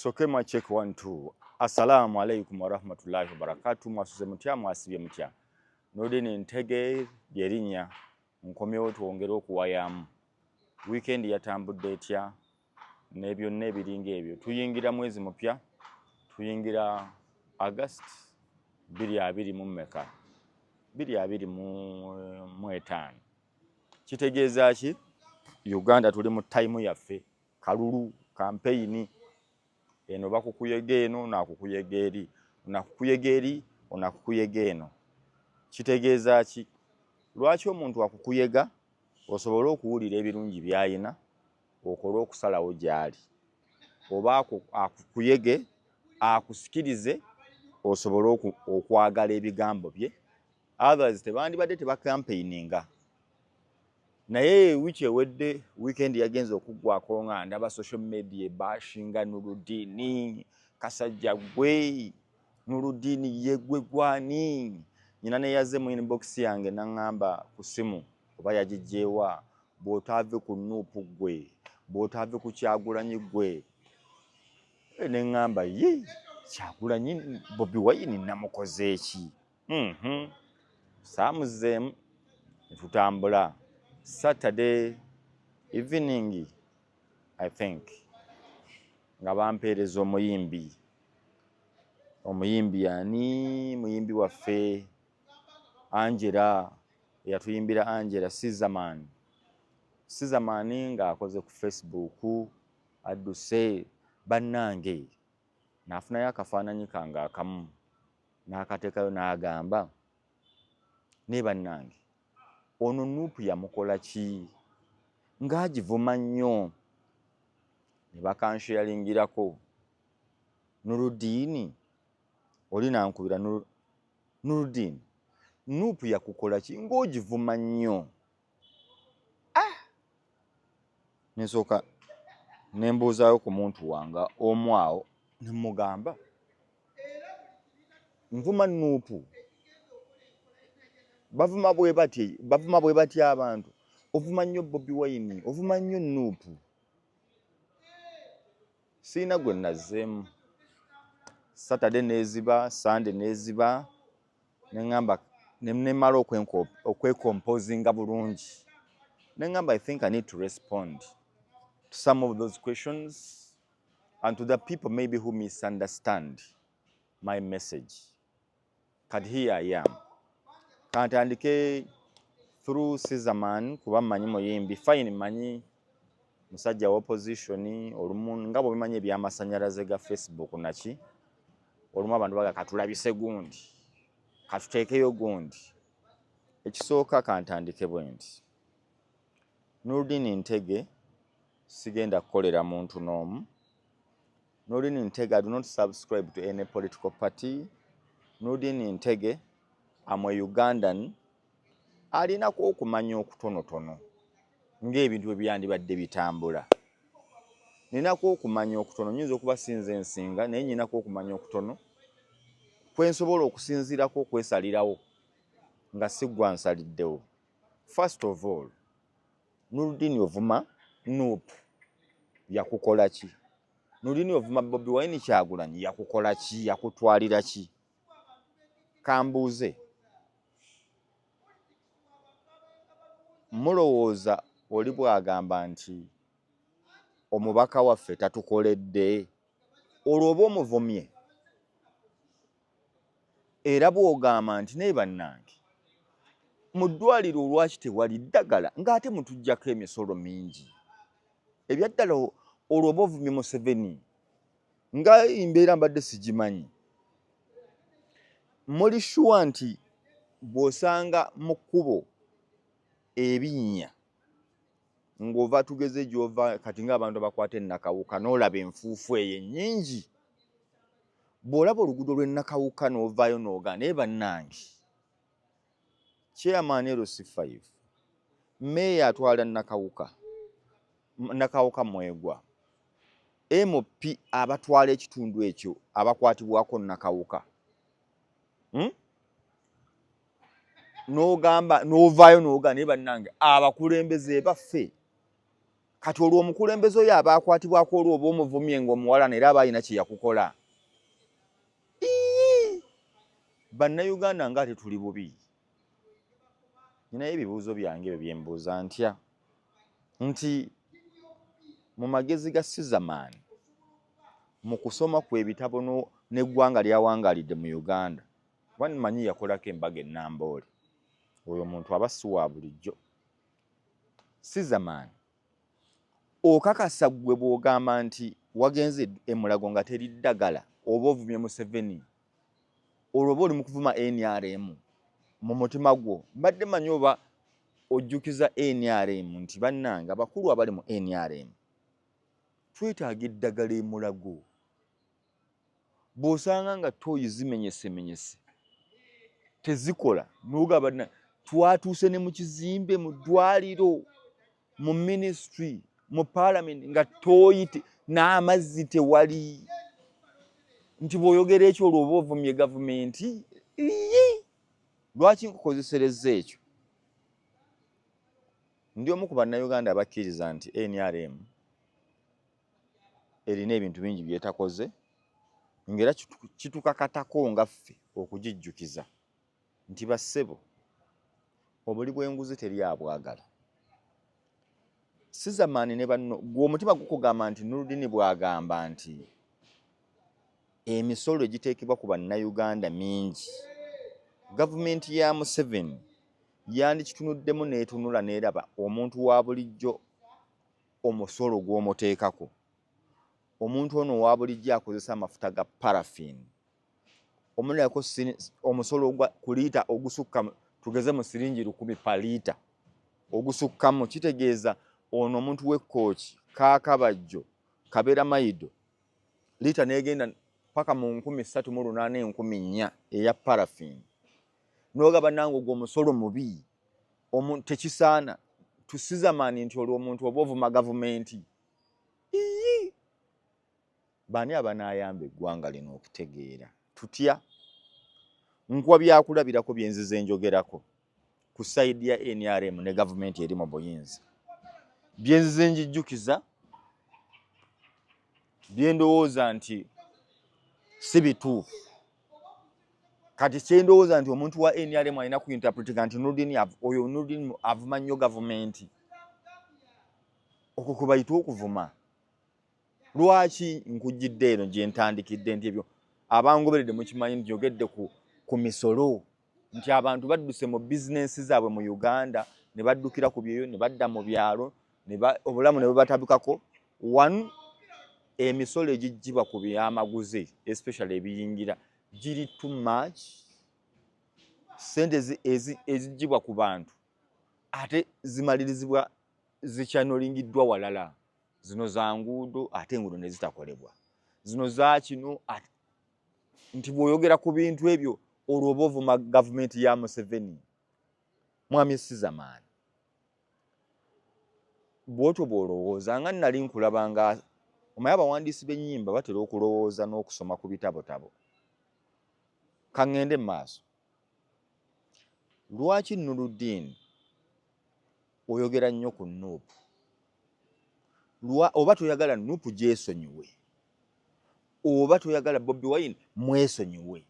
Sokema check one two. Assalamu alaikum warahmatullahi wabarakatuh. Mwasuze mutya, mwasibye mutya? Nurdin Ntege lyerinnya, nkomyewo twongere okuwayamu. Weekend yatambudde etya n'ebyonna ebiringa ebyo? Tuyingira mwezi mupya, tuyingira August 2020 mu mmeka? 2025. Kitegeeza ki? Uganda tuli mu time yaffe, kalulu, campaign. Eno bakukuyega eno, nakukuyega eri, onakukuyega eri, onakukuyega eno. Kitegeeza ki? Lwaki omuntu akukuyega? Osobole okuwulira ebirungi by'ayina, okole okusalawo gy'ali. Oba akukuyege akusikirize osobole okwagala ebigambo bye. Others tebandibadde tebakampeininga. Naye wiiki ewedde, weekend yagenze okuggwako nga ndaba social media ebashinga Nurudini. Kasajja gwe Nurudini, ye gwe gwani? Nyina neyaze mu inbox yange naŋŋamba ku simu oba yagijjeewa, bw'otaave ku NUP gwe, bw'otaave ku Kyagulanyi gwe. Ne ŋŋamba, ye Kyagulanyi Bobi Wine namukoze eki? Saamuzeemu, ne tutambula. Saturday evening, I think, nga bampeereza omuyimbi. Omuyimbi ani? Muyimbi waffe Angela, eyatuyimbira Angela, Sizaman. Sizaman ng'akoze ku Facebook, adduse bannange, n'afunayo akafaananyi kange akamu n'akateekayo, n'agamba, "Naye bannange, ono NUP yamukola ki ng'agivuma nnyo?" Ne bakansharingirako Nurudini oli nankubira, "Nurudini, NUP yakukola ki ng'ogivuma nnyo?" Ah! Nensooka nembuuzaayo ku muntu wange omu awo, nemugamba, "Nvuma NUP? Bavuma bwe bati, bavuma bwe bati abantu? Ovuma nnyo Bobi Wine, ovuma nnyo NUP." Siina gwe nazzeemu. Saturday neziba, Sunday neziba, neŋŋamba nemala okwecomposinga bulungi, neŋŋamba, "I think I need to respond to some of those questions and to the people maybe who misunderstand my message." Kati here I am. Kantandike through Caesarman, kuba mmanyi muyimbi, fine, mmanyi musajja wa opposition. Olumu nga bwebimanyi ebyamasanyalaze ga Facebook naki, olumu abantu baga katulabise gundi, katuteekeyo gundi. Ekisooka, kantandike bwe nti: Nurdin Ntege sigenda kukolera muntu n'omu. Nurdin Ntege, I do not subscribe to any political party. Nurdin Ntege, am a Ugandan alinako okumanya okutonotono ng'ebintu bwe byandibadde bitambula. Ninako okumanya okutono, nyinza okuba sinze ensinga, naye nyinako okumanya okutono kwensobola okusinziirako okwesalirawo nga siggwa nsaliddewo. First of all, Nurdin, ovuma NUP, yakukola ki? Nurdin, ovuma Bobi Wine Kyagulanyi, yakukola ki? Yakutwalira ki? Kambuuze, mulowooza oli bw'agamba nti omubaka waffe tatukoledde, olwo oba omuvumye? Era bw'ogamba nti, "Naye bannange, mu ddwaliro lwaki tewali ddagala ng'ate mutuggyako emisolo mingi?" Ebyaddala olwo oba ovumye Museveni? Nga embeera mbadde sigimanyi. Muli sure nti bw'osanga mu kkubo ebinnya ng'ova, tugeze gy'ova kati, ng'abantu abakwata ennakawuka, n'olaba enfuufu eyo ennyingi, bw'olaba oluguudo lw'ennakawuka n'ovaayo n'ogaa, "Naye bannange, chairman LC5, meeya atwala Nakawuka, Nakawuka Mwegwa, MP abatwala ekitundu ekyo abakwatibwako Nakawuka," N'ogamba, n'ovaayo n'ogaa, "Naye bannange, abakulembeze baffe." Kati olwo omukulembeze oyo aba akwatibwako olwo oba omuvumye ng'omuwalana era aba alina kye yakukola. Ii! Bannayuganda nga ate tuli bubi. Ninayo ebibuuzo byange ebyo bye mbuuza ntya nti mu magezi ga Sizamaani mu kusoma kwe ebitabo n'eggwanga ly'awangaalidde mu Uganda, kuba mmanyi yakolako embaga e Namboole, oyo omuntu aba si wa bulijjo. Sizamaani okakasa ggwe bw'ogamba nti wagenze e Mulago nga teri ddagala oba ovumye Museveni, olwo oba oli mu kuvuma NRM mu mutima gwo. Mbadde manyi oba ojjukiza NRM nti bannange abakulu abali mu NRM twetaaga eddagala e Mulago. Bw'osanga nga ttooyi zimenyesemenyese tezikola n'ogamba twatuuse ne mu kizimbe mu ddwaliro mu minisitule mu paalamenti nga ttooyi n'amazzi tewali, nti bw'oyogera ekyo olwo oba ovumye gavumenti. Lwaki nkukozeserezza ekyo? Ndi omu ku bannayuganda abakkiriza nti NRM erina ebintu bingi byetakoze ng'era kitukakatako nga ffe okugijjukiza nti bassebo obuli bw'enguzi teri abwagala. Sizamaani ne banno gwe omutima gukugamba nti Nurudini bw'agamba nti emisolo egiteekebwa ku bannayuganda mingi, gavumenti ya Museveni yandikitunuddemu n'etunula n'eraba omuntu wa bulijjo omusolo gw'omuteekako. Omuntu ono owa bulijjo akozesa amafuta ga paraffin, omulako omusolo gwa ku liita ogusukka tugeze mu siringi 1000 pa liita ogusukkamu, kitegeeza ono omuntu w'ekkooki Kaakabajjo Kabeera Mayido liita n'egenda paka mu 3800 1400 eya paraffin, n'ogaba nange ogwo omusolo mubi tekisaana tusizamaani nti olwo omuntu oba ovuma gavumenti. Iyi! Baani abanaayamba eggwanga lino okutegeera tutya? Nkuwa byakulabirako bye nzize njogerako ku sayidi ya NRM ne gavumenti eri mu buyinza, bye nzize njijjukiza, bye ndowooza nti si bituufu. Kati kye ndowooza nti omuntu wa NRM alina kuinterpretinga nti Nurdin oyo Nurdin avuma nnyo gavumenti, okwo kwe bayita okuvuma. Lwaki nkujjidde eno gye ntandikidde nti ebyo abangoberedde mukimanyi nti njogedde ku misolo, nti abantu badduse mu bizinensi zaabwe mu Uganda ne baddukira ku byeyo ne badda mu byalo obulamu ne bubatabukako. One, emisolo egiggyibwa ku byamaguzi especially ebiyingira giri too much, ssente eziggyibwa ku bantu ate zimalirizibwa zikyanolingiddwa walala, zino za nguudo ate enguudo ne zitakolebwa, zino za kino, nti bw'oyogera ku bintu ebyo olwo oba ovuma gavumenti ya Museveni. Mwami Sizamaani, bw'otyo bw'olowooza nga nali nkulaba nga omanyi abawandiisi b'ennyimba batera okulowooza n'okusoma ku bitabotabo. Ka ŋŋende mu maaso. Lwaki Nurudeen oyogera nnyo ku NUP? Oba toyagala NUP gyesonyiwe, oba toyagala Bobi Wine mwesonyiwe,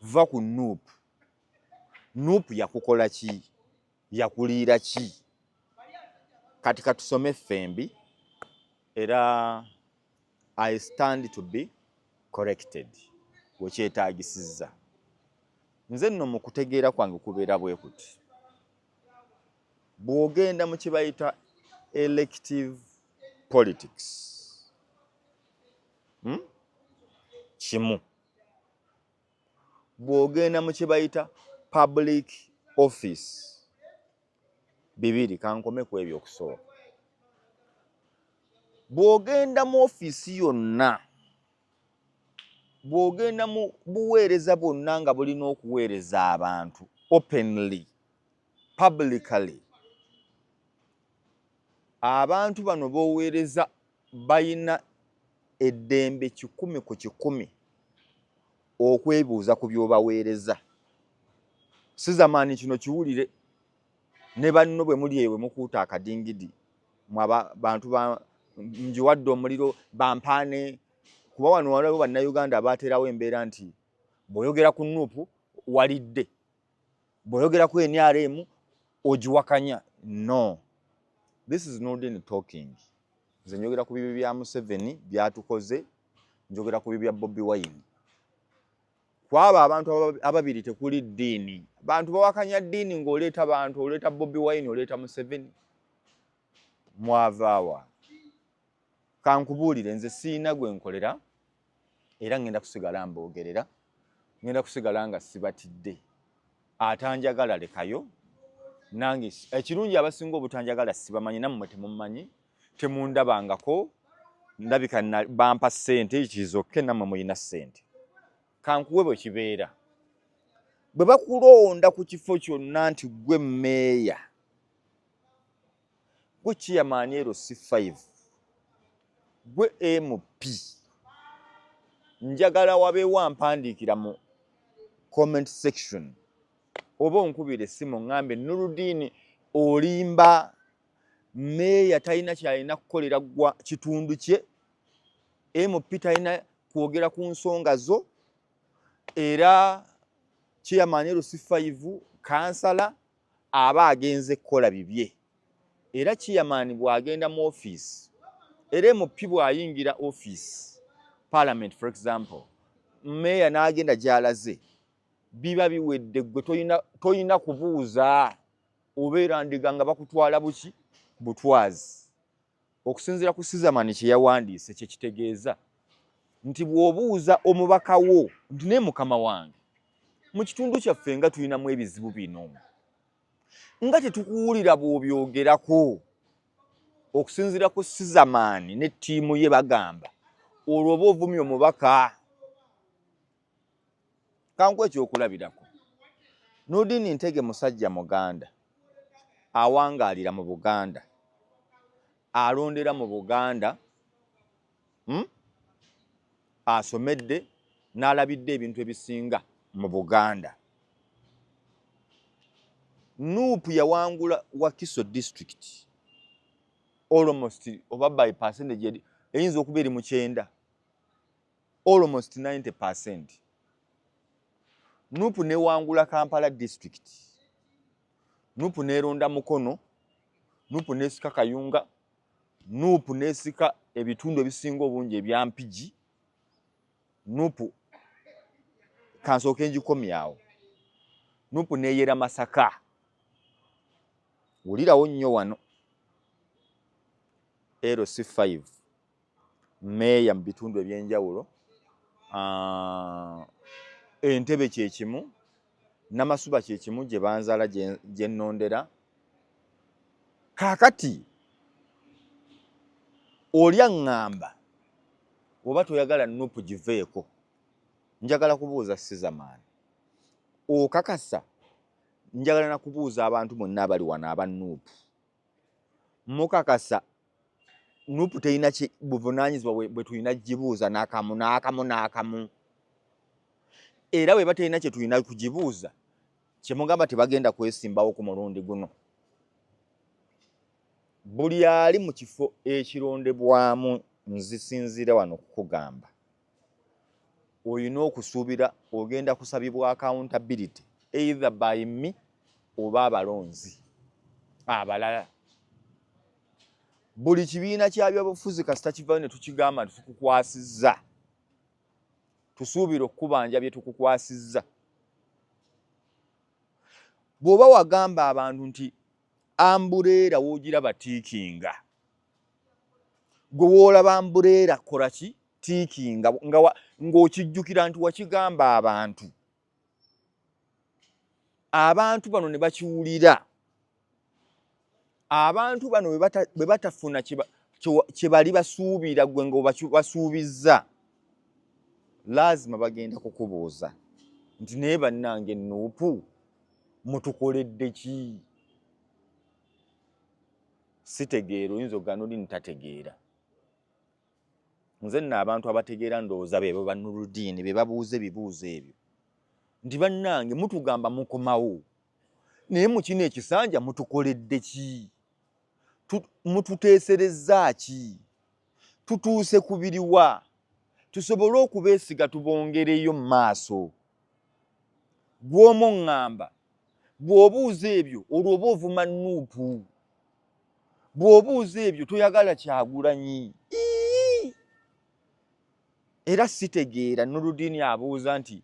va ku NUP. NUP yakukola ki? Yakuliira ki? Kati katusome ffembi, era I stand to be corrected wekyetaagisizza. Nze nno mu kutegeera kwange kubeera bwe kuti: bw'ogenda mu kye bayita elective politics, Kimu, bw'ogenda mu kye bayita public office, bibiri. Kankome ku ebyo. Okusooka, bw'ogenda mu ofiisi yonna, bw'ogenda mu buweereza bwonna nga bulina okuweereza abantu openly, publicly, abantu bano b'oweereza balina eddembe 100% okwebuuza ku by'obaweereza. Sizamaani kino kiwulire ne banno bwe muli eyo bwe mukuuta akadingidi. Mwe bantu ba njiwadde omuliro bampaane, kuba wano waliwo Bannayuganda abateerawo embeera nti bw'oyogera ku NUP walidde, bw'oyogera ku NRM ogiwakanya. No, this is Nurdin talking. Nze njogera ku bibi bya Museveni byatukoze, njogera ku bibi bya Bobi Wine. Kwabo abantu ababiri tekuli ddiini. Bantu bawakanya ddiini ng'oleeta bantu, oleeta Bobi Wine, oleeta Museveni, mwavaawa? Kankubuulire, nze siina gwe nkolera, era ngenda kusigala mboogerera, ngenda kusigala nga sibatidde. Atanjagala lekayo nange. Ekirungi, abasinga obutanjagala sibamanyi, nammwe temumanyi, temundabangako. Ndabika bampa ssente kizokke, nammwe muyina ssente. Kankuwe bwe kibeera: bwe bakulonda ku kifo kyonna nti gwe mmeeya, gwe chairman LC5, gwe MP, njagala wabeewo ampandiikira mu comment section oba onkubira essimu, ŋŋambe, "Nurudini, olimba. Meeya talina kyalina kukolera gwa kitundu kye, MP talina kwogera ku nsonga zo, era chairman LC5, kansala aba agenze kukola bibye. Era chairman bw'agenda mu ofiisi, era MP bw'ayingira ofiisi, parliament for example, meeya n'agenda gy'alaze, biba biwedde. Gwe toyina kubuuza, obeera ndiga nga bakutwala buki butwazi." Okusinziira ku Sizamani kye yawandiise, kye kitegeeza nti bw'obuuza omubaka wo nti, "Naye mukama wange, mu kitundu kyaffe nga tulinamu ebizibu bino, nga tetukuwulira bw'obyogerako," okusinziira ku Sizamaani ne ttiimu ye bagamba olwo oba ovumye omubaka. Kanku ekyokulabirako, Nurdin Ntege musajja Muganda, awangaalira mu Buganda, alondera mu Buganda, Asomedde n'alabidde ebintu ebisinga mu Buganda. NUP yawangula Wakiso District almost oba by percentage eyinza okuba eri mu 90, almost 90%. NUP newangula Kampala District, NUP neronda Mukono, NUP nesika Kayunga, NUP nesika ebitundu ebisinga obungi ebya Mpigi. NUP, kansooke ngikomyawo, NUP neyera Masaka. Wulirawo nnyo wano: LC5, meeya mu bitundu ebyenjawulo, Entebe kyekimu, Namasuba kyekimu, gye banzala, gye nnondera. Kaakati oli aŋŋamba oba toyagala NUP giveeko. Njagala kubuuza Sizamaani, okakasa? Njagala nakubuuza abantu mwenna abali wano aba NUP, mukakasa NUP terina buvunaanyizibwa bwe tulina gibuuza n'akamu n'akamu n'akamu? Era bwe batalina kye tulina kugibuuza, kyemugamba tebagenda kwesimbawo ku mulundi guno? Buli ali mu kifo ekirondebwamu, nzisinziira wano kukugamba, olina okusuubira ogenda kusabibwa accountability either by me oba abalonzi abalala. Buli kibiina kya byabufuzi kasita kivayo ne tukigamba nti tukukwasizza, tusuubira okukubanja bye tukukwasizza. Bw'oba wagamba abantu nti umbrella woogiraba tiikinga, gwe woolaba umbrella kola ki? Tiikinga, ng'okijjukira nti wakigamba abantu, abantu bano ne bakiwulira. Abantu bano bwe batafuna kye bali basuubira, gwe nga basuubizza, laazima bagenda kukubuuza nti, "Naye bannange NUP mutukoledde ki?" Sitegeera, oyinza okugana oli ntategeera. Nze nno abantu abategeera ndowooza beebo Banuludiini, be babuuza ebibuuzo ebyo nti, "Bannange, mutugamba mukomawo, naye mu kino ekisanja mutukoledde ki?" Mututeeserezza ki? Tutuuse ku biriwa tusobole okubeesiga tubongereyo mu maaso? Gw'omu ŋŋamba bw'obuuza ebyo olwo oba ovuma NUP, bw'obuuza ebyo toyagala Kyagulanyi. Era sitegeera. Nurudini abuuza nti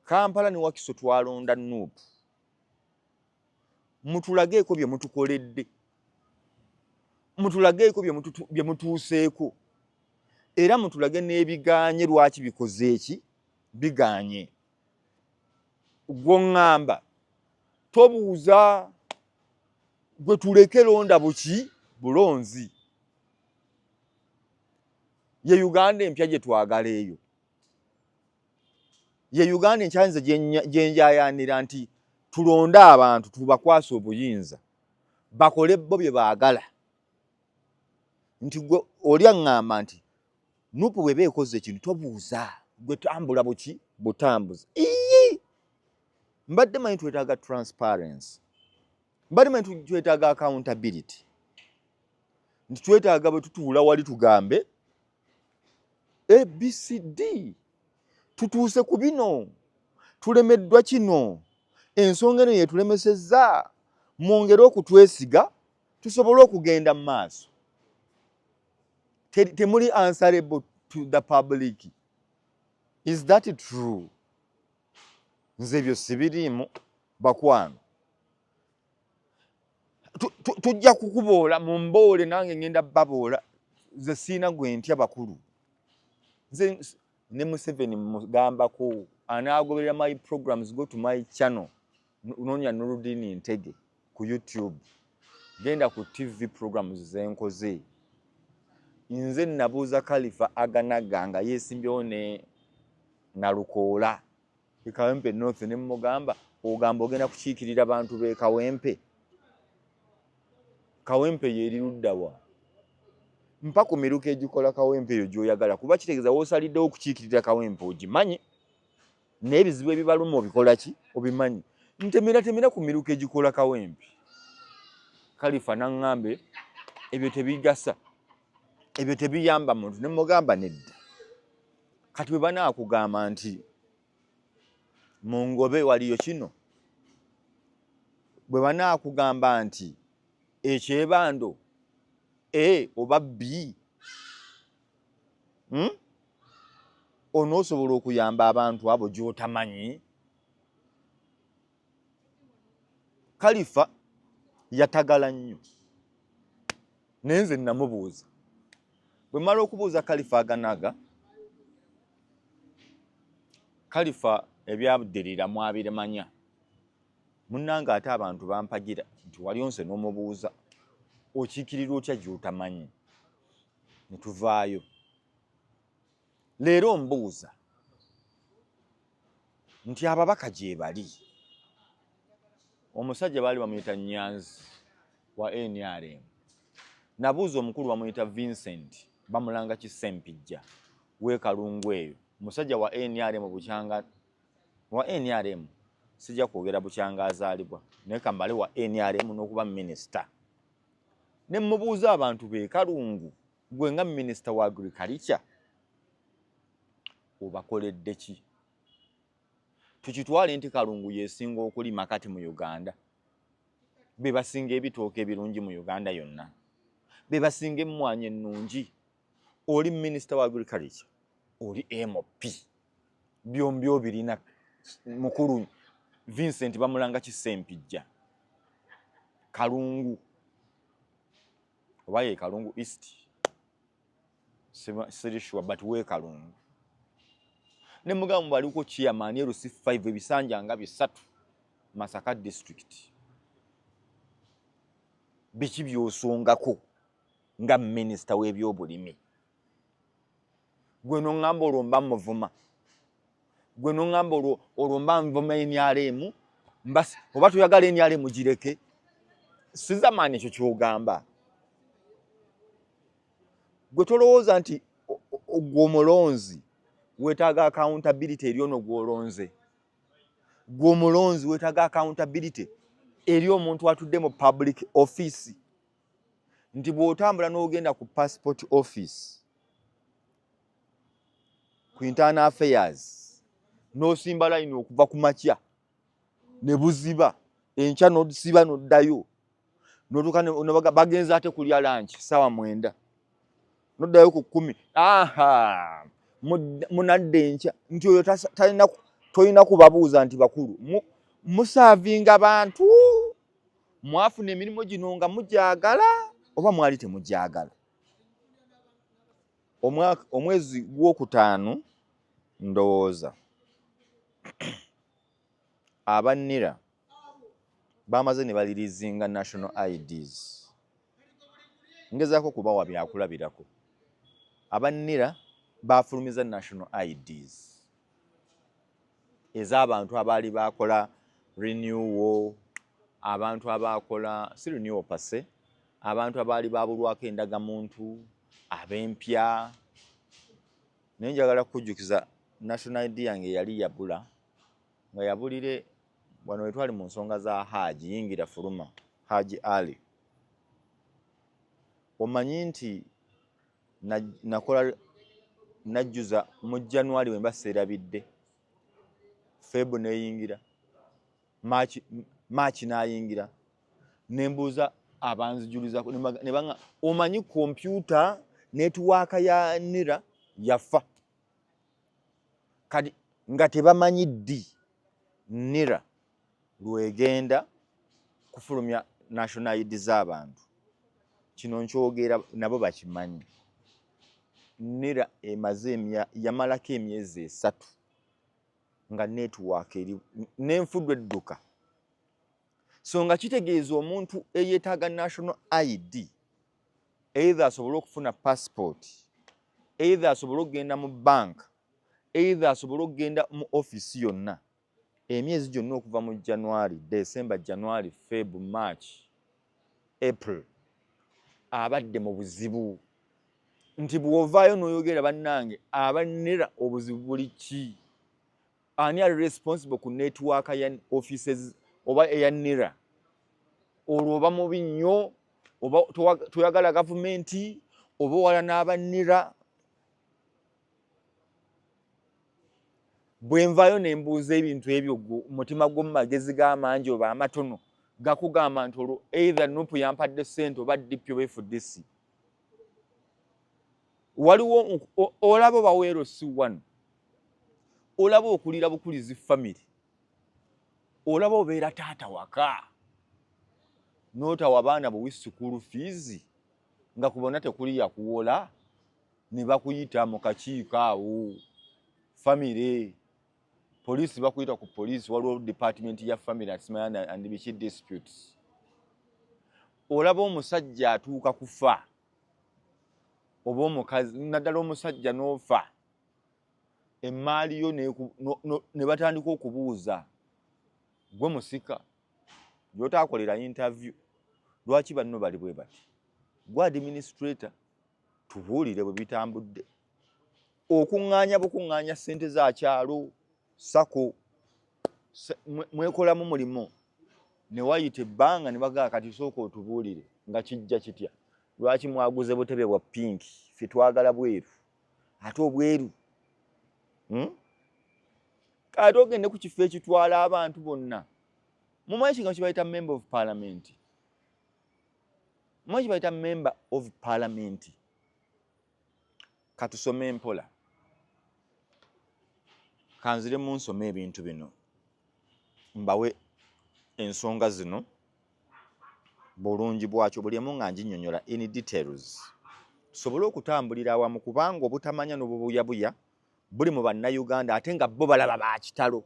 Kampala ne Wakiso twalonda NUP, mutulageeko bye mutukoledde, mutulageeko bye mutuuseeko, era mutulage n'ebiganye, lwaki bikoze eki biganye. Gwoŋŋamba tobuuza, gwe tuleke, londa buki bulonzi. Ye Uganda empya gye twagala, eyo ye Uganda enkyanze gyenjayanira nti tulonde abantu tubakwase obuyinza bakole bo bye baagala. Nti gwe oli aŋŋamba nti NUP bweba ekoze ekintu tobuuza, gwe tambula buki butambuza. Iyi mbadde manyi twetaaga transparency, mbadde manyi twetaaga accountability, nti twetaaga bwe tutuula wali tugambe ABCD, tutuuse ku bino, tulemeddwa kino, ensonga eno yetulemesezza, mwongere okutwesiga tusobole okugenda mu maaso. Temuli answerable to the public. Is that true? Nze ebyo sibiriimu, bakwano. Tujja kukuboola mu mboole, nange ngenda baboola. Nze siina gwe ntya, bakulu. Nze ne Museveni mugambako anaagoberera my programs. Go to my channel, noonya Nurudini Ntege ku YouTube, genda ku TV programs zenkoze. Nze nabuuza Kalifa Aganaga nga yeesimbyewo ne Nalukoola e Kawempe North, ne mugamba, ogamba ogenda kukiikirira bantu b'e Kawempe, Kawempe yeeri luddawa? Mpa ku miruka egikola Kawempe eyo gy'oyagala, kuba kitegeeza w'osaliddewo okukiikirira Kawempe ogimanyi, n'ebizibu ebibaluma obikola ki obimanyi. Ntemera temera ku miruka egikola Kawempe. Kalifa naŋŋambe ebyo tebigasa, ebyo tebiyamba muntu. Ne mugamba nedda. Kati bwe banaakugamba nti mungobe waliyo kino, bwe banaakugamba nti ekyebando A oba B, Onoosobola okuyamba abantu abo gy'otamanyi? Kalifa yatagala nnyo, naye nze namubuuza. Bwe mmala okubuuza Kalifa Aganaga, Kalifa ebyaddirira mwabiremanya munnange. Ate abantu bampagira nti wali onse n'omubuuza okiikirira otya gy'otamanyi, ne tuvaayo. Leero mbuuza nti ababaka gye bali, omusajja baali bamuyita Nyanzi wa NRM. Nabuuza omukulu bamuyita Vincent bamulanga Kisempijja w'ekalungu eyo, musajja wa NRM bukyanga wa NRM, sijja kwogera bukyanga azaalibwa, naye kambale wa NRM n'okuba minisita. Ne mubuuza abantu b'e Kalungu, gwe nga minisita wa agriculture obakoledde ki? Tukitwale nti Kalungu yesinga okulima kati mu Uganda, be basinga ebitooke ebirungi mu Uganda yonna, be basinga emmwanyi ennungi. Oli minisita wa agriculture, oli MP, byombi obirina. Mukulu Vincent bamulanga Kisempijja, Kalungu, oba ye Kalungu East, siri sure, but we Kalungu. Ne mugamba baliko chairman LC5, ebisanja nga 3, Masaka district, biki byosongako nga minisita w'ebyobulimi? Gwe noŋŋamba olwo mba muvuma, gwe noŋŋamba olwo mba nvuma NRM, oba toyagala NRM gireke sizamaani. Ekyo kyogamba gwe tolowooza nti gwe omulonzi weetaaga accountability eri ono gw'olonze? Gwe omulonzi weetaaga accountability eri omuntu atudde mu public office. Nti bw'otambula n'ogenda ku passport office, ku internal affairs, n'osimba layini okuva ku makya ne buziba, enkya n'osiba n'oddayo, n'otuuka bagenze ate kulya lunch 9:00, n'oddayo ku 10:00, aha munadda enkya. Nti oyo talina, tolina kubabuuza nti bakulu muservinga bantu, mwafuna emirimu gino nga mugyagala oba mwali temugyagala. Omwezi gwokutaano ndowooza aba NIRA bamaze ne bareleasinga national IDs. Ngezaako kubawa byakulabirako. Aba NIRA bafulumiza national IDs ez'abantu abaali bakola renewal, abantu abakola si renewal pase, abantu abaali babulwako endagamuntu, ab'empya. Naye njagala kukujjukiza, national ID yange yali yabula, nga yabulire wano wetwali mu nsonga za Haji yingira fuluma Haji Ali. Omanyi nti nakola najjuza mu January, bwe mba seerabidde, Feb neyingira, March nayingira, nembuuza abanzijuliza ne banga omanyi kompyuta network ya NIRA yafa. Kati nga tebamanyi ddi NIRA lwegenda kufulumya national ID z'abantu. Kino nkyogera nabo bakimanyi. NIRA emaze yamalako emyezi 3 nga network eri n'enfudu edduka. So nga kitegeeza omuntu eyeetaaga national ID, either asobole okufuna passport, either asobole okugenda mu bank, either asobole okugenda mu offisi yonna, emyezi gyonna okuva mu January, December, January, Feb, March, April, abadde mu buzibu. Nti bw'ovaayo n'oyogera, bannange aba NIRA, obuzibu buli ki? Ani ali responsible ku network ya offices oba eya NIRA? Olwo oba mubi nnyo, oba toyagala gavumenti, oba owala n'aba NIRA. Bwe nvaayo ne mbuuza ebintu ebyo, omutima gw'omu magezi g'amangi oba amatono gakugamba nti olwo either NUP yampadde ssente oba DP oba FDC. Waliwo olaba obaweero si wano, olaba okulira bukulizi family, olaba obeera taata waka n'otawa baana buwi school fees, nga ku bonna tekuli yakuwola, ne bakuyita mu kakiiko awo family, poliisi, bakuyita ku poliisi, waliwo department ya family atisimanya and biki disputes. Olaba omusajja atuuka kufa oba omukazi, naddala omusajja, n'ofa emmaali yo ne batandika okubuuza gwe musika gy'otaakolera interview, lwaki banno bali bwe bati? Gwe administrator, tubuulire bwe bitambudde. Okuŋŋaanya bukuŋŋaanya ssente za kyalo SACCO mwekolamu mulimu, ne wayita ebbanga ne bagaa kati sooka otubuulire nga kijja kitya, lwaki mwaguze butebe bwa pink, ffe twagala bweru, ate obweru, Ate ogende ku kifo ekitwala abantu bonna. Mumanyi ekigambo kibayita member of parliament? Mumanyi kibayita member of parliament? Katusome mpola, kanziremu nsome ebintu bino, mbawe ensonga zino bulungi bwakyo buli emu nga nginnyonnyola in details, tusobole okutambulira awamu, kubanga obutamanya n'obubuyabuya buli mu Bannayuganda, ate nga bo balaba bakitalo.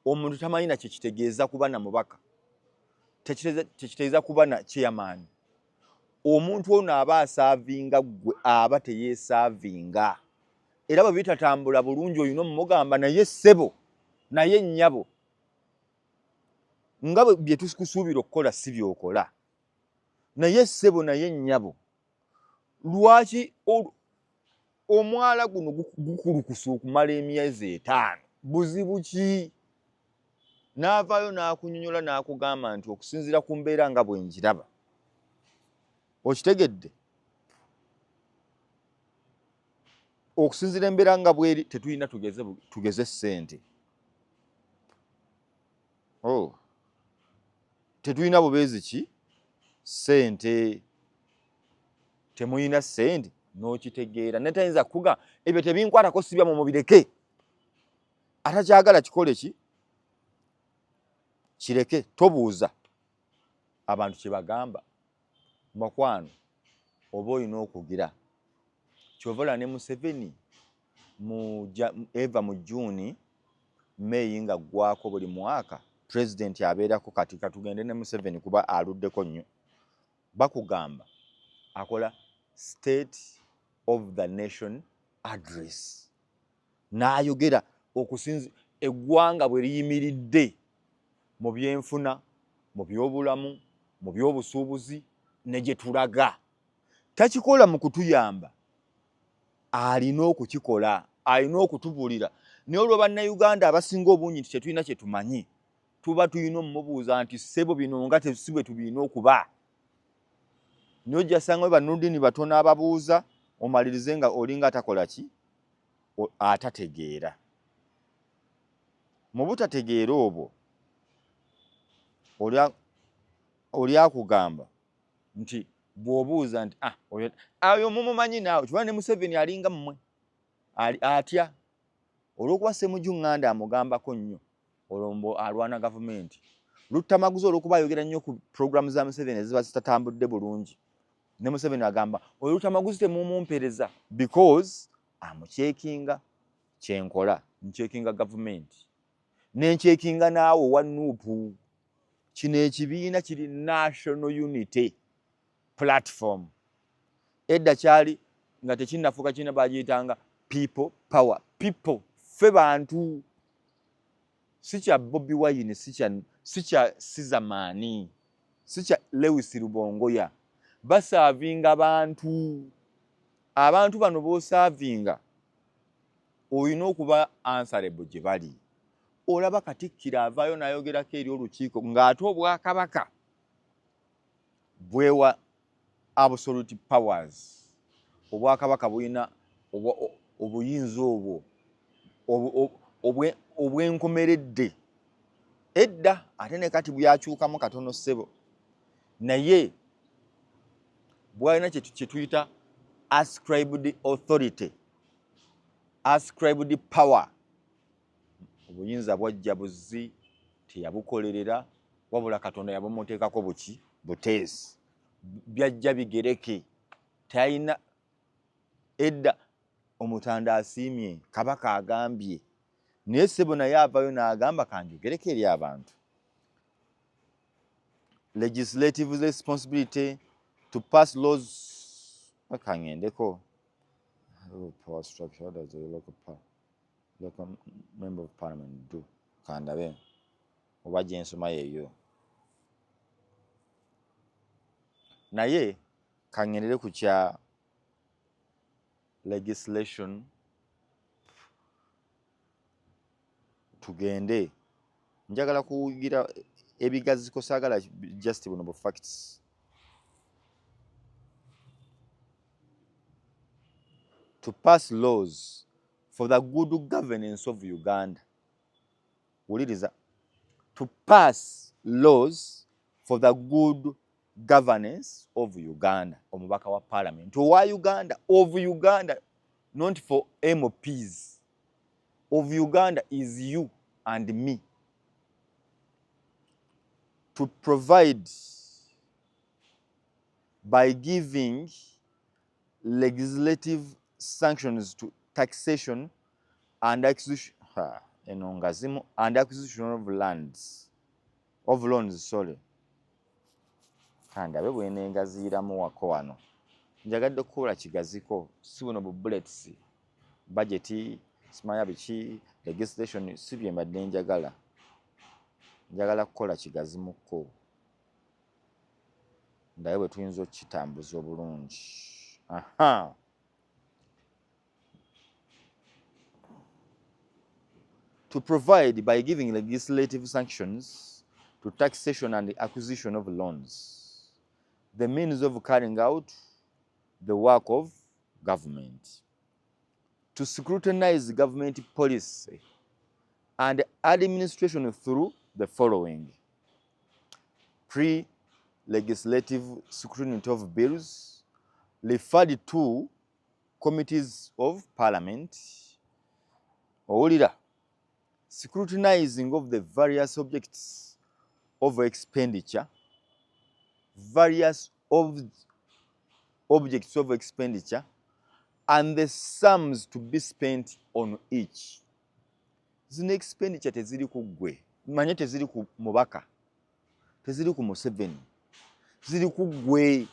Omuntu tamanyi na kyekitegeeza kuba na mubaka, tekitegeeza kuba na chairman. Omuntu ono aba aservinga ggwe, aba teyeeservinga. Era bwe bitatambula bulungi olina omumugamba, naye ssebo, naye nnyabo, nga bye tukusuubira okukola si byokola, naye ssebo, naye nnyabo, lwaki omwala guno gukulukusa okumala emyezi 5? Buzibu ki? N'avaayo n'akunyonyola n'akugamba nti okusinziira ku mbeera nga bwe njiraba. Okitegedde? Okusinziira embeera nga bweri, tetulina tugeze tugeze ssente. Oh. Tetulina bubeezi ki ssente, temulina ssente n'okitegeera netayinza kuga ebyo tebinkwatako, sibya mu mubireke, atakyagala kikole ki kireke, tobuuza abantu kye bagamba. Mukwano, oba olina okugira kyova olaba ne Museveni mu eva mu June, May nga ggwako buli mwaka pulezidenti abeerako. Kati katugende ne Museveni kuba aluddeko nnyo. Bakugamba akola State of the Nation Address, n'ayogera okusinzi eggwanga bwe liyimiridde mu byenfuna, mu byobulamu, mu byobusuubuzi ne gye tulaga. Takikola mu kutuyamba, alina okukikola, alina okutubuulira. Naye olwo Bannayuganda abasinga obungi nti tetulina kye tumanyi, tuba tulina omumubuuza nti ssebo, bino nga si bwe tubirina okuba. Naye ojja sangayo bannudini batono ababuuza, omalirize nga olinga atakola ki, atategeera. Mu butategeera obwo oli akugamba nti bw'obuuza nti ah, oyo ayo mumumanyi naawe kiba ne Museveni alinga mmwe atya olw'okuba Ssemuju Nganda amugambako nnyo, olwo mbu alwana gavumenti. Luttamaguzi olw'okuba ayogera nnyo ku puroguramu za Museveni eziba zitatambudde bulungi, ne Museveni agamba oyo Luttamaguzi temumumpereza because amucheckinga. Kyenkola ncheckinga gavumenti nencheckinga naawe owa NUP. Kino ekibiina kiri National Unity Platform. Edda kyali nga tekinnafuuka kirina bagiyitanga People Power. People, ffe bantu, si kya Bobi Wine, si kya Sizamaani, si kya Lewis Rubongoya. Baservinga bantu. Abantu bano b'oservinga olina okuba answerable gye bali. Olaba Katikkiro avaayo n'ayogerako eri olukiiko ng'ate obwakabaka bwewa absolute powers. Obwakabaka bulina obuyinza obwo obwenkomeredde edda, ate ne kati byakyukamu katono ssebo, naye bwalina kye tuyita ascribed authority, ascribed power. Obuyinza bwajja buzzi, teyabukolerera, wabula Katonda yabumuteekako buki buteesi, byajja bigereke. Talina edda omutanda asiimye, Kabaka agambye, naye ssebo naye avayo n'agamba kanjogereko eri abantu. Legislative responsibility to pass laws. Kangendeko power structure. What does the local member of parliament do? Kandabe oba gyensoma yeeyo, naye kangendere ku kya legislation. Tugende, njagala kugira ebigaziko, saagala just buno bu facts. To pass laws for the good governance of Uganda. Wuliriza, to pass laws for the good governance of Uganda. Omubaka wa parliament owa Uganda, of Uganda, not for MPs. Of Uganda is you and me. To provide by giving legislative sanctions to taxation and acquisition, eno nga zimu, and acquisition of lands, of loans, sorry. Kandabe bwenengaziiramu wako wano. Njagadde kukola kigaziko, si buno bu bullets, budget, simanya biki, legislation, si bye mbadde njagala. Njagala kukola kigazimukko, ndabe bwe tuyinza okukitambuza obulungi. Aha, to provide by giving legislative sanctions to taxation and acquisition of loans. the means of carrying out the work of government, to scrutinize government policy and administration through the following: pre-legislative scrutiny of bills referred to committees of parliament, owulira, scrutinizing of the various objects of expenditure, various objects of expenditure and the sums to be spent on each. Zino expenditure teziri ku ggwe, manye teziri ku mubaka, teziri ku Museveni, ziri ku ggwe.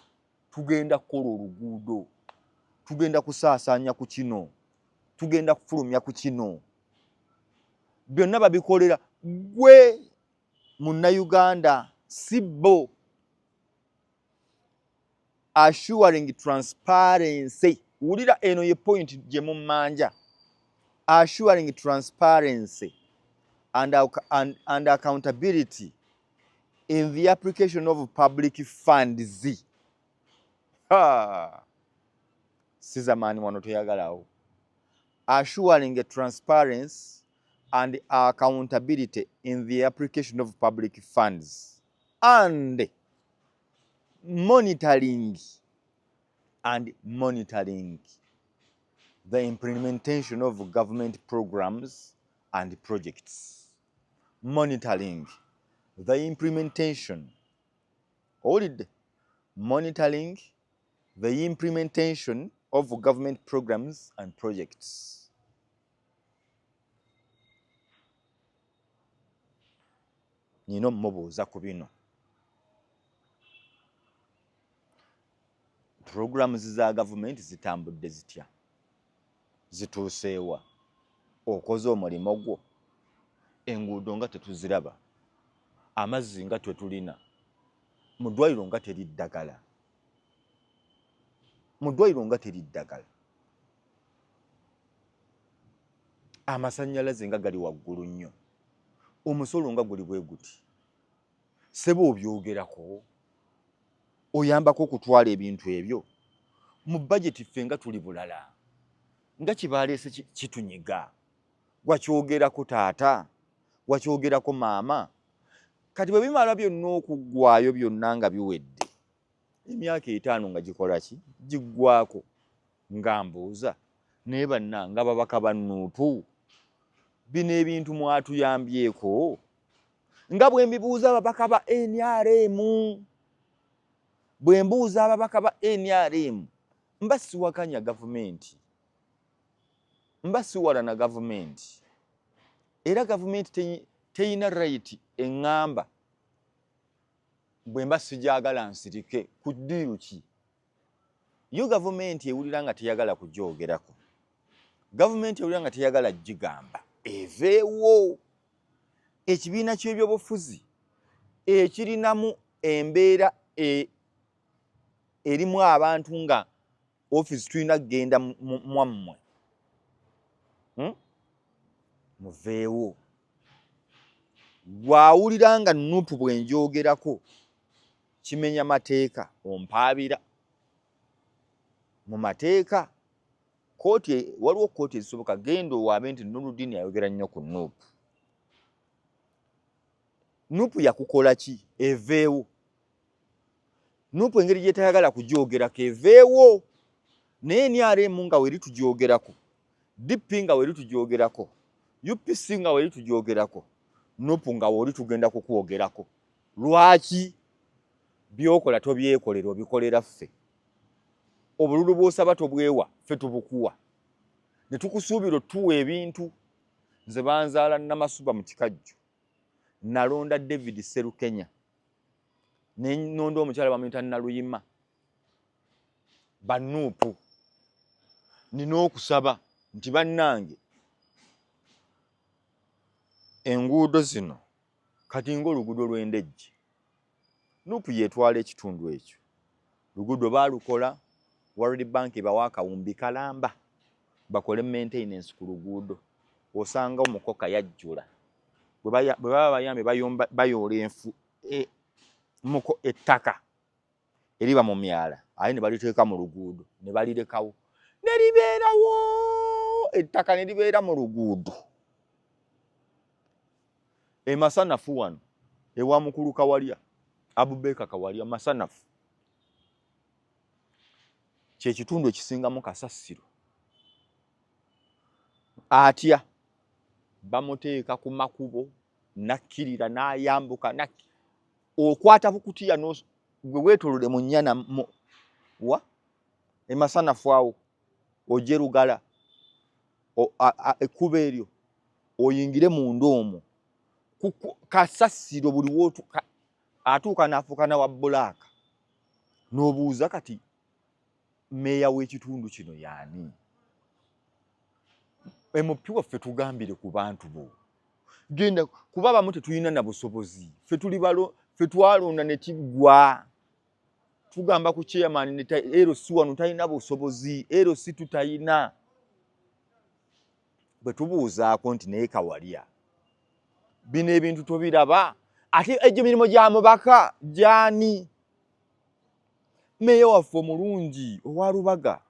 Tugenda kukola oluguudo, tugenda kusaasaanya ku kino, tugenda kufulumya ku kino, byonna babikolera ggwe Munnayuganda, si bo. Assuring transparency, wulira eno ye point gye mummanja, assuring transparency and accountability in the application of public funds. Sizamaani wano toyagalawo. Assuring transparency and accountability in the application of public funds and monitoring the implementation of government programs and projects. Monitoring the implementation, owulidde, monitoring the implementation of government programs and projects. Nina omubuuza ku bino. Programs za gavumenti zitambudde zitya, zituuseewa, okoze omulimo gwo, enguudo nga tetuziraba, amazzi nga tetulina, mu ddwaliro nga teri ddagala, mu ddwaliro nga teri ddagala, amasannyalaze nga gali waggulu nnyo, omusolo nga guli bwe guti. Ssebo obyogerako, oyambako okutwala ebintu ebyo mu bajeti, ffe nga tuli bulala, nga kibaleese kitunyiga. Wakyogerako taata, wakyogerako maama. Kati bwe bimala byonna okuggwayo byonna nga biwedde, emyaka 5 nga gikola ki, giggwako, nga mbuuza naye bannange ababaka ba Nuupu, bino ebintu mwatuyambyeko? Nga bwe mbibuuza ababaka ba NRM, bwe mbuuza ababaka ba NRM, mba siwakanya gavumenti, mba siwalana gavumenti, era gavumenti teyina right eŋŋamba bwe mba sijagala nsirike ku ddiiru ki. Yo gavumenti ewulira nga teyagala kugyogerako, gavumenti ewulira nga teyagala gigamba eveewo. Ekibiina ky'ebyobufuzi ekirinamu embeera erimu abantu nga ofiisi tulina kugenda mwammwe, muveewo. Bw'awulira nga Nuupu bwe njogerako kimenya mateeka, ompaabira mu mateeka. Kooti, waliwo kooti ezisoboka, genda owaabe nti Nurudini ayogera nnyo ku Nuupu. Nuupu yakukola ki? Eveewo. Nuupu engeri gyetayagala kugyogerako eveewo, naye NRM nga weri tugyogerako, DP nga weri tugyogerako, UPC nga weri tugyogerako, Nuupu nga woli tugenda kukwogerako. Lwaki byokola tobyekolera, obikolera ffe? Obululu bw'osaba tobwewa, ffe tubukuwa ne tukusuubira otuwa ebintu. Nze banzaala Namasuba mu Kikajjo, nalonda David Serukenya, ne nonda omukyala bamuyita Naluyima. Banuupu nina okusaba nti bannange enguudo zino kati ng'oluguudo lw'Endejje, Nuupu yetwala ekitundu ekyo, luguudo baalukola, World Bank ebawa akawumbi kalamba bakole maintenance ku luguudo, osanga omukoka yajjula. Bwe baba bayambye bayoola enfu ettaka Eriba mu myala, aye ne baliteeka mu luguudo ne balirekawo ne libeerawo, ettaka ne libeera mu luguudo. Emasanafu wano ewa mukulu Kawalya, Abubeeka Kawalya, Masanafu kyekitundu ekisingamu kasasiro. Atya bamuteeka ku makubo nakkirira n'ayambuka, okwata bukutiya gwe weetolole mu nnyana wa emasanafu awo ojje Lugala, ekkubo eryo oyingire munda omwo, kasasiro buli wootu atuuka n'afuuka na wa bulaaka. N'obuuza kati meeya w'ekitundu kino yaani? MP waffe, tugambire ku bantu bo, genda kuba abamu tetulina na busobozi. Ffe tuli balo, ffe twalonda ne kiggwa. Tugamba ku chairman LC wano talina busobozi, LC tutayina. Bwe tubuuzaako nti naye Kawalya, bino ebintu tobiraba? Ate egyo mirimu gya mubaka gyani? Meeya waffe omulungi owa Lubaga,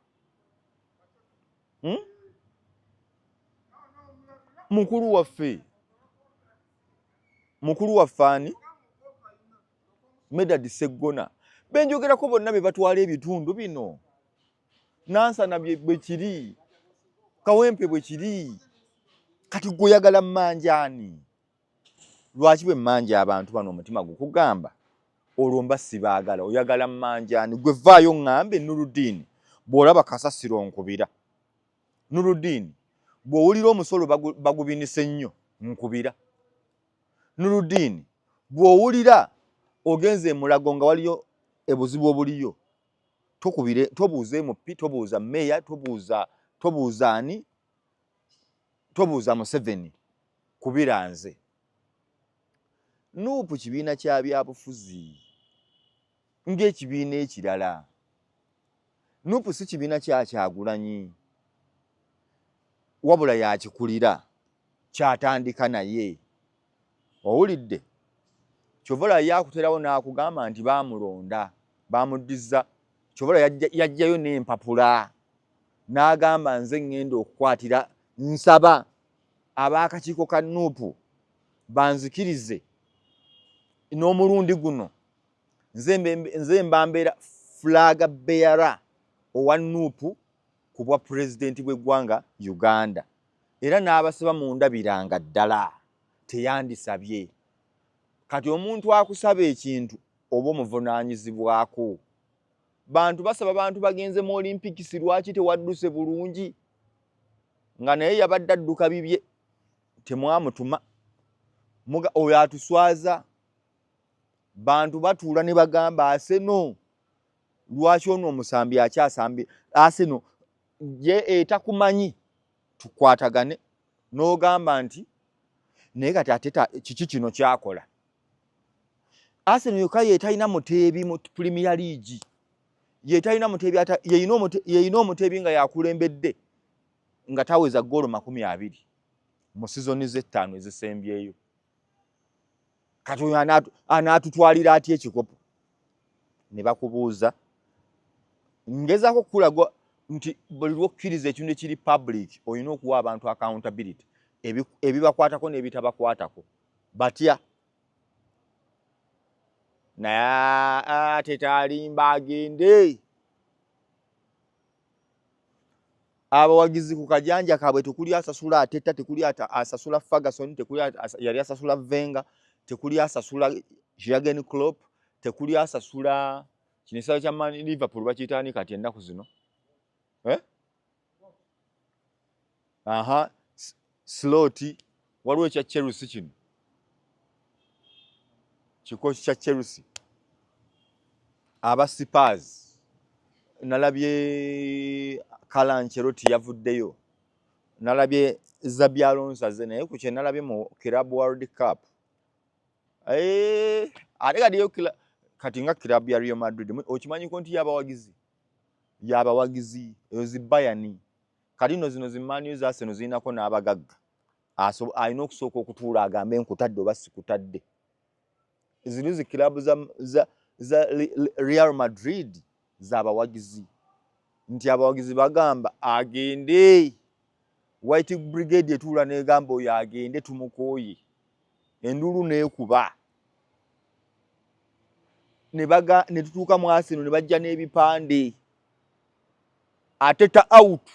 Mukulu waffe, mukulu waffe ani? Medard Seggona. Benjogerako bonna be batwala ebitundu bino. Nansana bwe kiri, Kawempe bwe kiri. Kati gwe oyagala mmanjaani? Lwaki bwe mmanja abantu bano omutima gukugamba olwo mba sibaagala? Oyagala mmanjaani? Gwe vaayo ŋŋambe, Nurudini, bw'olaba kasasiro nkubira. Nurudini, bw'owulira omusolo bagubinise nnyo nkubira. Nurudini, bw'owulira ogenze emulago nga waliyo ebuzibu obuliyo, tokubire, tobuuza MP, tobuuza meeya, tobuuza, tobuuza ani, tobuuza Museveni, kubira nze. NUP kibiina kya byabufuzi ng'ekibiina ekirala. NUP si kibiina kya Kyagulanyi, wabula yakikulira, kyatandika naye. Owulidde? Kyova olaba yakuterawo n'akugamba nti baamulonda, baamuddiza. Kyova olaba yajjayo n'empapula n'agamba, nze ŋŋenda okukwatira, nsaba ab'akakiiko ka NUP banzikirize n'omulundi guno nze mba mbeera flag bearer owa NUP ku bwa pulezidenti bw'eggwanga Uganda, era n'abasaba mundabiranga ddala. Teyandisabye. Kati omuntu akusaba ekintu oba omuvunaanyizibwako. Bantu basaba, bantu bagenze mu Olympics, lwaki tewadduse bulungi? Nga naye yabadde adduka bibye, temwamutuma. Oyo atuswaza. Bantu batuula ne bagamba, Arsenal, lwaki ono omusambi akyasambi Arsenal ye etakumanyi? Tukwatagane n'ogamba nti naye kati ate kiki kino kyakola? Arsenal yokka yetalina muteebi mu Premier League, yetalina muteebi, yeyina omuteebi nga yakulembedde nga taweza goolo 20 mu sizoni z'ettaano ezisembyeyo. Kati oyo anaatutwalira atya ekikopo? Ne bakubuuza. Ngezaako okukulaga nti buli lwokkiriza ekintu ekiri public, olina okuwa abantu accountability, ebibakwatako n'ebitabakwatako. Batya naye ate talimba, agende. Abawagizi ku kajanja kaabwe tekuli asasula Arteta, tekuli asasula Ferguson, tekuli yali asasula Wenger, tekuli asasula Jurgen Klopp, tekuli asasula kino ekisawo kya Man Liverpool bakiyita ani kati ennaku zino, eh? Aha, Slot. Waliwo ekya Chelsea, kino kikosi kya Chelsea, aba Spurs. Nalabye Carlo Ancelotti yavuddeyo, nalabye Xabi Alonso azze, naye ku kye nalabye mu Club World Cup, ate kati kati nga club ya Real Madrid, okimanyiko nti yabawagizi, yabawagizi eyo zi Bayern. Kati nno zino zi Man U, za Arsenal, zirinako n'abagagga. Alina okusooka okutuula agambe nkutadde oba sikutadde. Zino zi club za, za, za Real Madrid z'abawagizi, nti abawagizi bagamba agende. White Brigade etuula n'egamba oyo agende, tumukooye. Enduulu n'ekuba ne tutuuka mu Arsenal ne bajja n'ebipande, "Arteta out",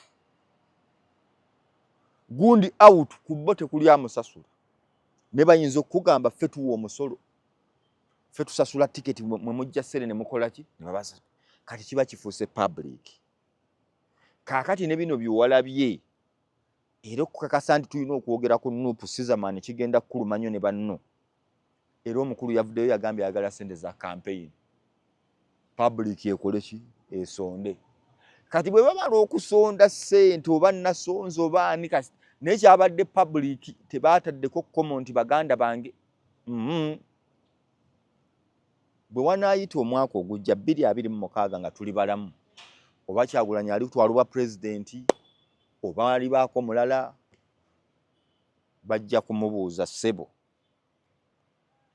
gundi out. Ku bo tekuli amusasula, ne bayinza okukugamba, "Ffe tuwa omusolo, ffe tusasula tiketi, mwe mujja ssere ne mukola ki?" Ne babasa. Kati kiba kifuuse public. Kaakati ne bino byewalabye era okukakasa nti tulina okwogera ku NUP. Sizamani kigenda kukuluma nnyo ne banno. Era omukulu yavuddeyo yagambye ayagala ssente za campaign, public ekole ki? Esonde. Kati bwe bamala okusonda ssente, oba nasonze oba ani, kasi naye kyabadde public, tebaataddeko kkomo nti baganda bange. Bwe wanaayita omwaka ogujja 2026 nga tuli balamu, oba Kyagulanyi ali kutwala obwa pulezidenti oba alibaako mulala, bajja kumubuuza, "Ssebo,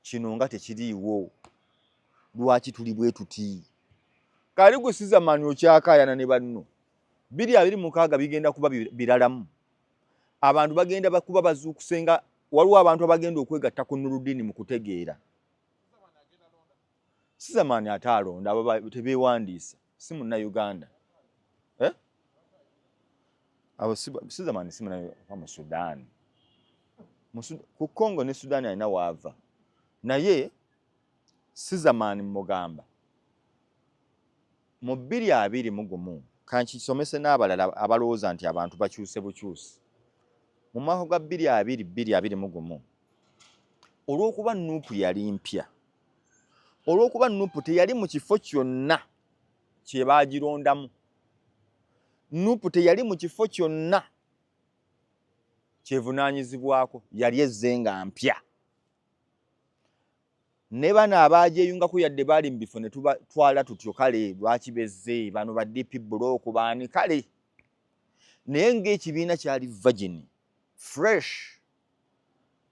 kino nga tekiriiwo, lwaki tuli bwe tuti?" Kali gwe Sizamani okyakaayana ne banno. 2026 bigenda kuba biralamu. Abantu bagenda bakuba bazuukusenga. Waliwo abantu abagenda okwegatta ku Nuludini mu kutegeera. Sizamani ate alonda abo tebeewandiisa, si Munnayuganda, eh? Abo Sizamani si Munnayuganda, mu Sudan, ku Congo ne Sudan alina waava. Naye Sizamani mugamba mu 2021, kankisomese n'abalala abalowooza nti abantu bakyuse bukyusi. Mu mwaka gwa 2021, olw'okuba NUP yali mpya, olw'okuba NUP teyali mu kifo kyonna kye baagirondamu, NUP teyali mu kifo kyonna kyevunaanyizibwako, yali ezze nga mpya, ne bano abagyeyungako yadde baali mu bifo ne tubatwala tutyo, kale lwaki bezze bano ba DP Bloc baani? Kale naye ng'ekibiina kyali virgin, fresh,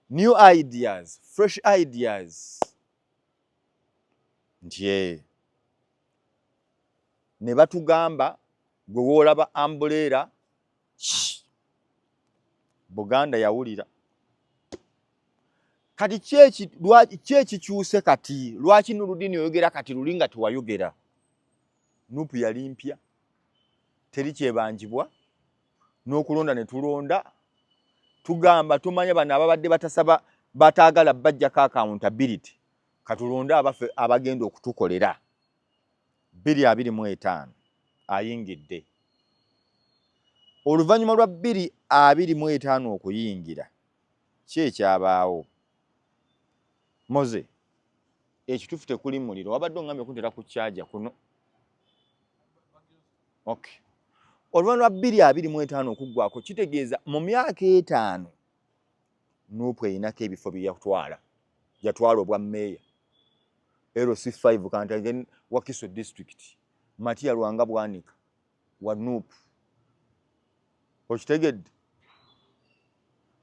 new ideas, fresh ideas, nti ne batugamba, gwe woolaba umbrella, Buganda yawulira. Kati ki ekikyuse kati? Lwaki Nuludini oyogera kati, luli nga tewayogera? NUP yali mpya, teri kyebanjibwa, n'okulonda ne tulonda tugamba tumanye bano ababadde batasaba, bataagala bajjako accountability, katulonde abaffe abagenda okutukolera. 2025 ayingidde. Oluvannyuma lwa 2025 okuyingira, ki ekyabaawo? Moze, ekituufu tekuli muliro, wabadde ongambye okuntera ku kyaja kuno. Okay, oluvannyuma lwa 2025 okuggwako, kitegeeza mu myaka 5 NUP erinako ebifo bye yatwala. Yatwala obwa mmeeya LC5 Kantage, Wakiso District, Matia Lwanga Bwanika wa NUP. Okitegedde?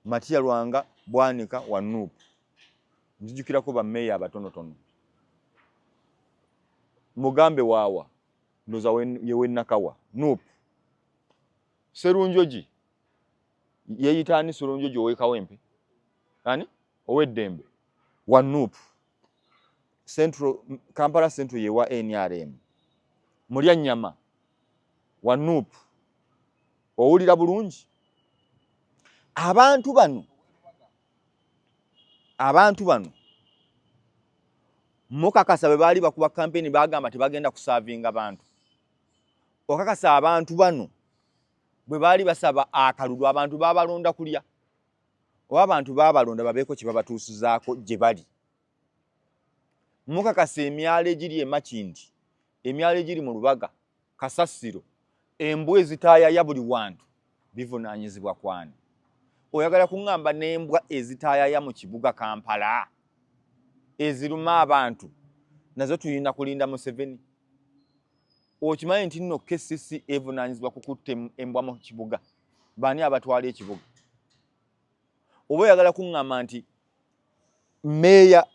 Matia Lwanga Bwanika wa NUP. Nzijukirako bammeeya abatonotono. Mugambe waawa, ndoza yewennakawa, NUP. Serunjogi yeyita ani? Serunjogi owekawempe, ani ow'eddembe wa NUP. Central, Kampala Central yewa NRM. Mulya nyama wa NUP. Owulira bulungi? Abantu bano mukakasa bwe baali bakuba kampeni bagamba tebagenda kusaavinga bantu? Okakasa abantu bano bwe baali basaba akalulu, abantu babalonda kulya, oba abantu babalonda babeeko kye babatuusizaako gye bali? Mukakasa emyalo egiri emakindi, emyalo egiri mu Lubaga, kasasiro, embwa ezitaayaya buli wantu bivunaanyizibwa kwani? Oyagala kuŋŋamba n'embwa ezitaayaya mu kibuga Kampala eziruma abantu nazo tulina kulinda Museveni? Okimanyi nti nno KCC evunaanyizibwa ku kutta embwa mu kibuga? Baani abatwala ekibuga? Oba oyagala kuŋŋamba nti Meeya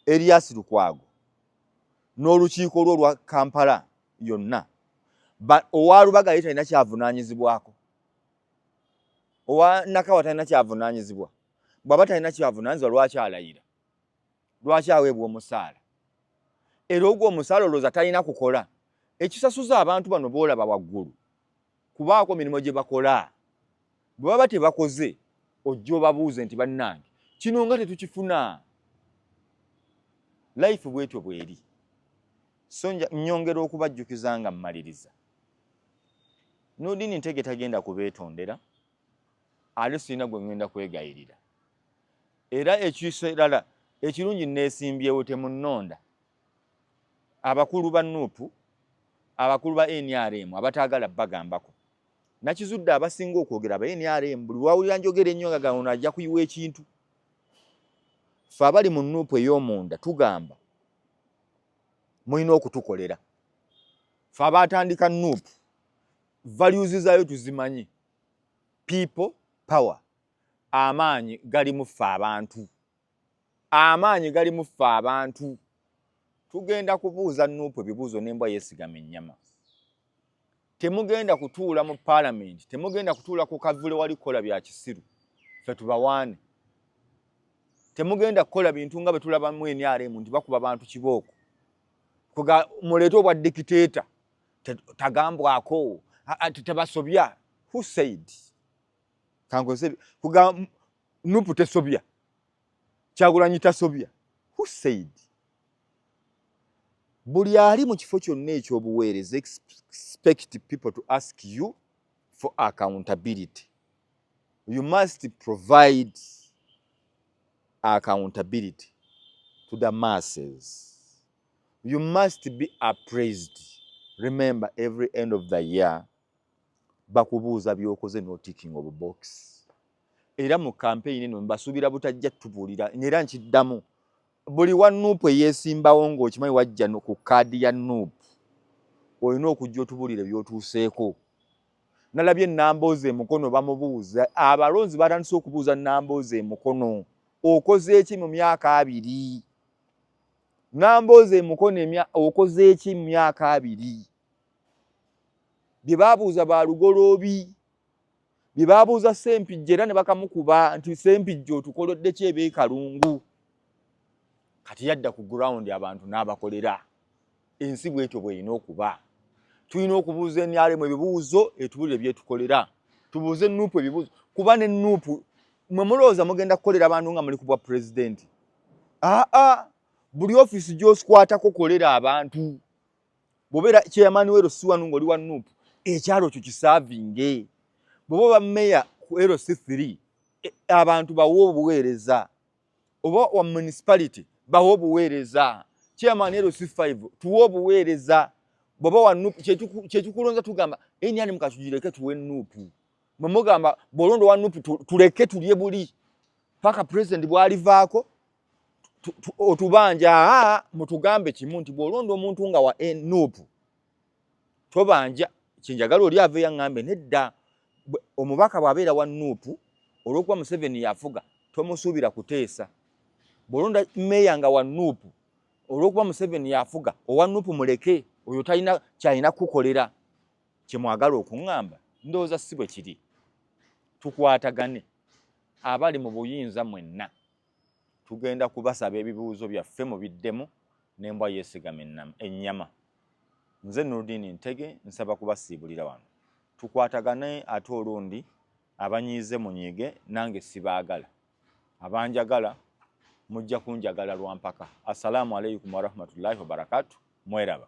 Erias Lukwago N'olukiiko lwo olwa Kampala yonna, owa Lubaga ye talina kyavunaanyizibwako, owa Nakawa talina kyavunaanyizibwa. Bw'aba talina kyavunaanyizibwa, lwaki alayira? Lwaki aweebwa omusaala? Era ogwo omusaala olowooza talina kukola? Ekisasuza abantu bano boolaba waggulu kubaako mirimu gye bakola. Bwe baba tebakoze, ojja obabuuze nti, "Bannange, kino nga tetukifuna." Life bwetyo bweri. So nyongera okubajjukiza nga mmaliriza, Nurdin Ntege tagenda kubeetondera, ate sirina gwe ŋŋenda kwegayirira. Era ekirala ekirungi, neesimbyewo, temunnonda. Abakulu ba NUP, abakulu ba NRM abataagala bagambako, nakizudde abasinga okwogera aba NRM. Buli lwawulira njogera ennyo nga gano ajja kuyiwa ekintu. Ffe abali mu NUP ey'omunda tugamba mulina okutukolera. Ffe abatandika NUP, values zaayo tuzimanyi: people power. Amaanyi gali mu ffe abantu, amaanyi gali mu ffe abantu. Tugenda kubuuza NUP ebibuuzo n'embwa yeesigama ennyama. Temugenda kutuula mu paalamenti, temugenda kutuula ku kavule wali kukola bya kisiru, ffe tubawaane. Temugenda kukola bintu nga bwe tulabamu NRM nti bakuba bantu kibooko, muleete obwa dictator, tagambwako, tebasobya. Who said? Kankozese kuga NUP tesobya, Kyagulanyi tasobya. Who said? Buli ali mu kifo kyonna ekyobuweereza, expect people to ask you for accountability. You must provide accountability to the masses. You must be appraised. Remember, every end of the year bakubuuza byokoze n'otickinga obubox. Era mu campaign eno mbasuubira butajja tubuulira. Era nkiddamu, buli wa NUP eyeesimbawo ng'okimanyi wajja ku kaadi ya NUP, olina okujja otubuulire by'otuuseeko. Nalabye Nambooze emukono bamubuuza, abalonzi batandise okubuuza Nambooze emukono, "Okoze eki mu myaka 20?" Nambooze emukono, okoze eki mu myaka 20? Bye babuuza balugoloobi, bye babuuza Sempijja, era ne bakamukuba nti, "Sempijja, otukoledde ki ebeekalungu?" Kati yadda ku ground, abantu n'abakolera. Ensi bwetyo bw'erina okuba. Tulina okubuuza NRM ebibuuzo, etubulire byetukolera. Tubuuze NUP ebibuuzo, kuba ne NUP mwe mulowooza mugenda kukolera abantu nga muli ku bwa pulezidenti. Aa, buli ofiisi gy'osikwatako kolera abantu. Bw'obeera chairman wa LC 1 ng'oli wa NUP, ekyalo kyo kiservinge. Bw'oba oba meya ku LC3, abantu bawe obuweereza. Oba wa municipality, bawe obuweereza. Chairman LC5, tuwe obuweereza. Bw'oba wa NUP, kyekikulonza tugamba NRM katugireke tuwe NUP. Mwe mugamba bw'olonda wa NUP, tuleke tulye buli paka president bw'alivaako otubanja. Aa, mutugambe kimu nti bw'olonda omuntu nga wa NUP tobanja. Kyenjagala oli aveeyo aŋŋambe nedda, omubaka bw'abeera wa NUP, olw'okuba Museveni yafuga, tomusuubira kuteesa. Bw'olonda meeya nga wa NUP, olw'okuba Museveni yafuga, owa NUP muleke, oyo talina kyalina kukukolera. Kyemwagala okuŋŋamba ndowooza si bwe kiri. Tukwatagane, abali mu buyinza mwenna, tugenda kubasaba ebibuuzo byaffe mubiddemu n'embwa yeesigama ennyama. Nze Nurdin Ntege, nsaba kubasiibulira wano, tukwatagane. Ate olundi abanyiize munyiige, nange sibaagala. Abanjagala mujja kunjagala lwampaka. Assalaamu alaikum warahmatullahi wabarakatu. Mweraba.